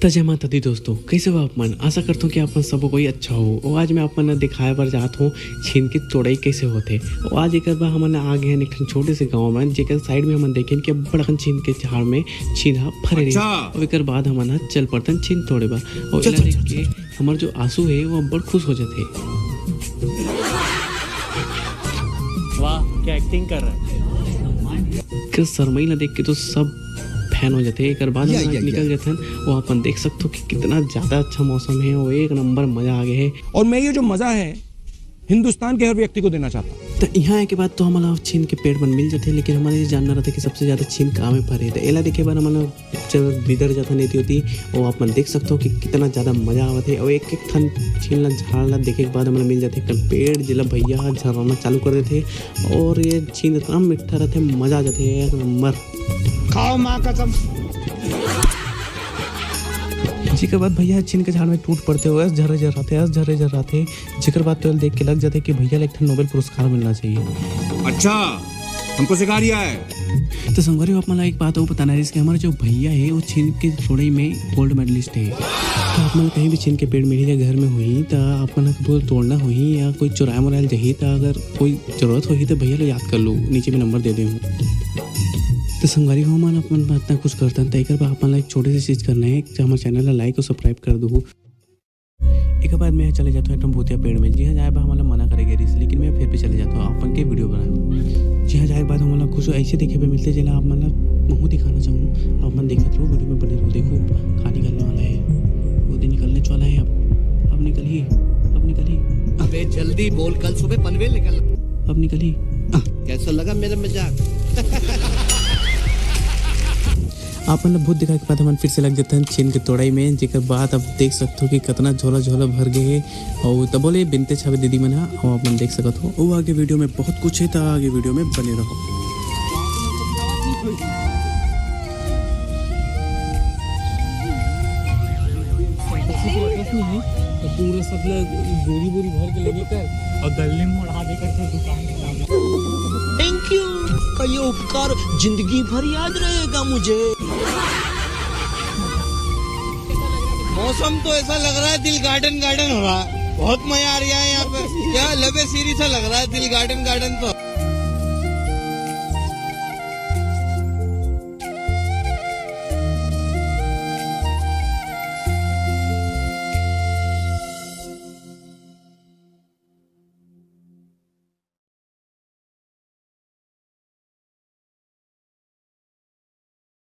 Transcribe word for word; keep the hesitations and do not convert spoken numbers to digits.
त जय माता दी दोस्तों, कइसे हो आप मन? आशा करथों कि आप मन सबो कोई अच्छा हो। अउ आज मैं आप मन ल दिखाए बर जात हों छीन के तोड़ई कइसे होथे। अउ आज एकर बर हमन आ गे हन एक ठन छोटे से गाँव में, जेकर side में हमन देखेन कि अब्बड़ अकन छीन के झाड़ में छीन ह फरे रहिस। अच्छा। अउ एकर बाद हमन ह चल पड़थन छीन तोड़े बर। अउ चल, एला चल, देख चल, के चल। हमर जो आंसू हे, वो अब्बड़ खुश हो जाथे। वाह, क्या एक्टिंग कर रहा है। एकर सरमई ला देख के तो सब फैन हो जाथे। एकर बाद या, हमन या, निकल या। जाथन, वो अपन देख सकथो कि कितना ज्यादा अच्छा मौसम हे, वो एक नंबर मजा आ गए हे। और मैं ये जो मजा है, हिंदुस्तान के हर व्यक्ति को देना चाहता हूँ। त इहाँ आए के बाद तो हमन ला छीन के पेड़ मन मिल जाथे, लेकिन हमन ये जानना रहथे कि सबसे ज्यादा छीन कहाँ में फरे। त एला देखे बर हमन ला चल बिदर जाथन एती ओती, अउ आप मन देख सकथो कि कितना ज्यादा मजा आवत हे। अउ एक एक ठन छीन ला, झाड़ ला देखे के बाद हमन ला मिल जाथे एक ठन पेड़, जेला भैया ह झर्राना चालू कर देथे। अउ ये छीन इतना मीठा रहथे, मजा आ जाथे एक नंबर। खाओ माँ कसम। जेकर बाद भैया ह छीन के झाड़ में टूट पड़थे, अउ अस झर्रे झर्राथे, अस झर्रे झर्राथे। जेकर बाद तो एला देख के लग जाथे कि भैया ला एक ठन नोबेल पुरस्कार मिलना चाहिए। अच्छा, हमको सिखा रिया है। तो संगवारी हो, आप मन ला एक बात अउ बताना रहिस कि हमर जो भैया हे, वो छीन के तोड़ई में गोल्ड मेडलिस्ट हे। तो आप मन ला कहीं भी छीन के पेड़ मिलही या घर में होही, त आप मन ला कभू तोड़ना होही या कोई चुराए मुराए ल जही, त अगर कोई जरूरत होही, त भैया ला याद कर लो, नीचे में नंबर दे दे हूँ। तो संगवारी हो, हमन अपन इतना कुछ करथन, त एकर बर आप मन ला एक छोटे से चीज करना हे, हमर चैनल ला लाइक अउ सब्सक्राइब कर दू। एकर बाद मैं चले जाथों एक ठन भूतिया पेड़ में, जिहाँ जाए बर हमन ला मना करे गे रिहिस, लेकिन मैं फिर भी चले जाथों अपन के वीडियो बनाए बर। जिहाँ जाए के बाद हमन ला कुछ ऐसे देखे बर मिलथे, जेला आप मन ला महूँ दिखाना चाहूँ। आप मन देखत रहो, वीडियो में बने रहो। देखो, कहाँ निकलने वाला है, वो दिन निकलने वाला है। अब, अब निकलही, अब निकलही। अबे जल्दी बोल, कल सुबह पनवेल निकल। अब निकलही। कैसा लगा मेरा मजाक? आप मन ला भूत दिखाए के बाद हमन फिर से लग जाथन छीन के तोड़ई में, जेकर बाद आप देख सकथो कि कतना झोला झोला भर गे हे। अउ तभो ले बिनते छावे दीदी मन ह, अउ आप मन देख सकत हो। अउ आगे वीडियो में बहुत कुछ हे, त आगे वीडियो में बने रहो। तो पूरा सब लोग बोरी बोरी भर के लेके कर और गली में उड़ा देकर के दुकान के सामने। Thank you. का ये उपकार जिंदगी भर याद रहेगा मुझे। मौसम तो ऐसा लग रहा है दिल गार्डन गार्डन हो रहा है, बहुत मजा आ रहा है यहाँ पे। क्या लबे सीरी सा लग रहा है दिल गार्डन गार्डन तो।